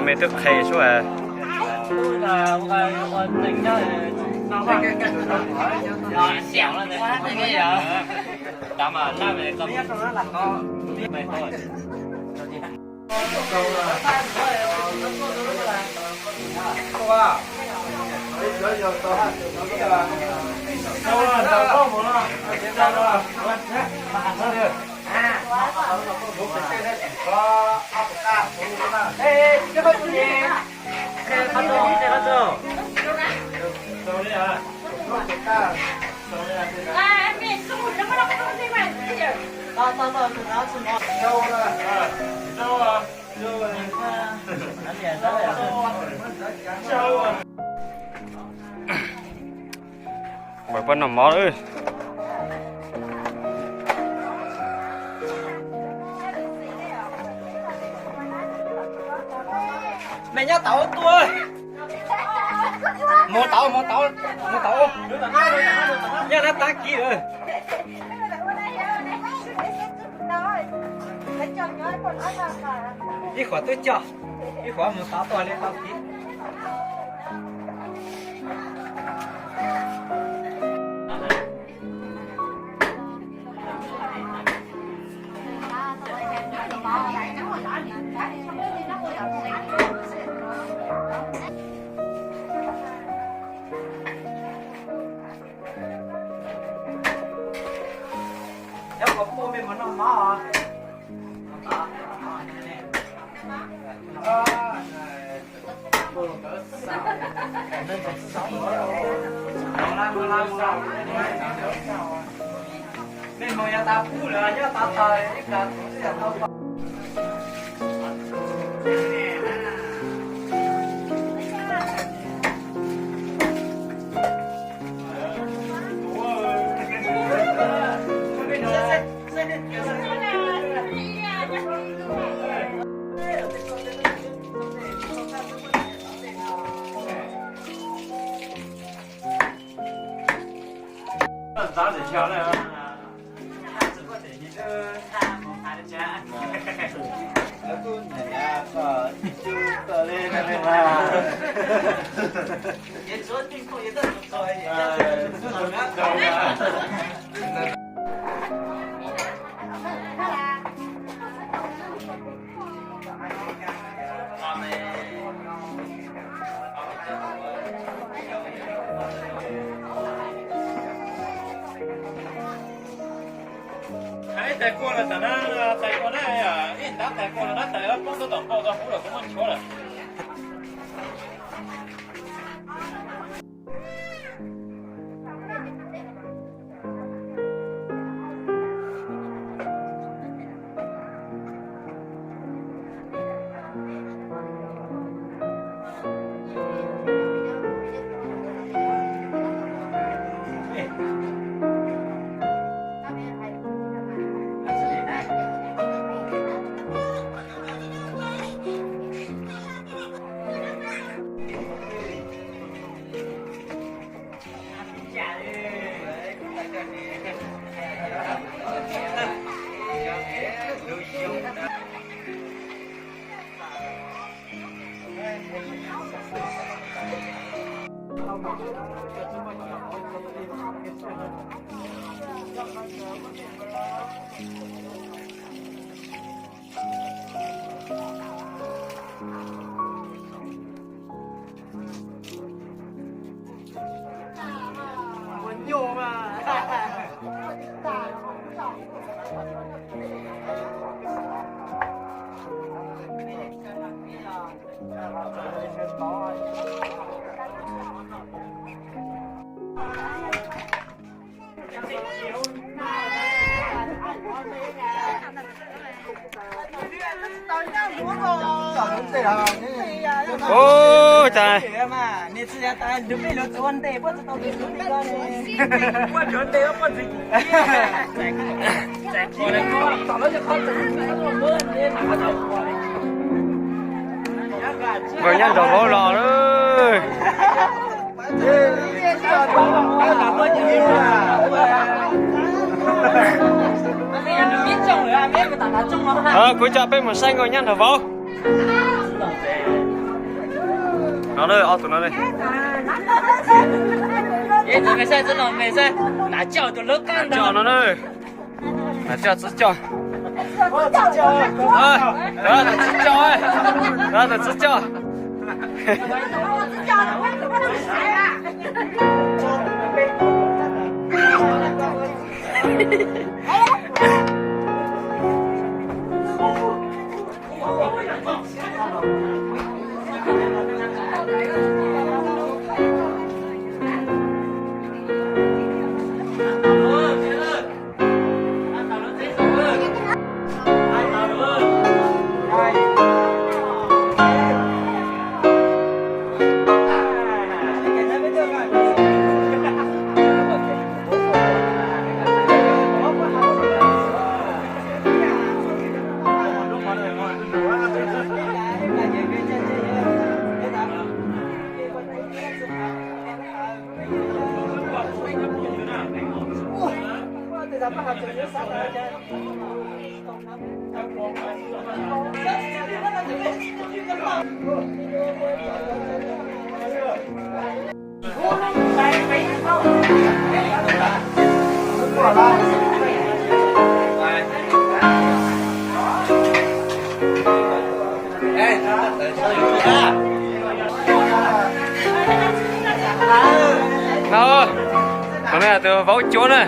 Me twb qhe sub. Pab noj mov lawm. Me nyab tau tuaj. Mus tau, mus tau, mus tau. Nyab nab tab kis lawm. Ib qhov twb coj, ib qhov mus tau tuaj li tau kis. Nyob qhov pub me mus noj mov. Mej mus yav tas pub lawm, nyob tas tas ib plag kuv twb yog tau pom. Ib tais kua los tam na, tais kua na, ib ntab tais kua los na, tais poob tuaj tom npau tau hub los kuv muab nchuav lawm. Ua cas nkawd nyob nraum vauv los lawm. Kuv coj peb mus saib nkawd nyob nraum vauv. No, ob tug no. Coj no na. Coj txiv coj. Tus txiv coj, tus txiv coj. No, no, tus vauv cuav na.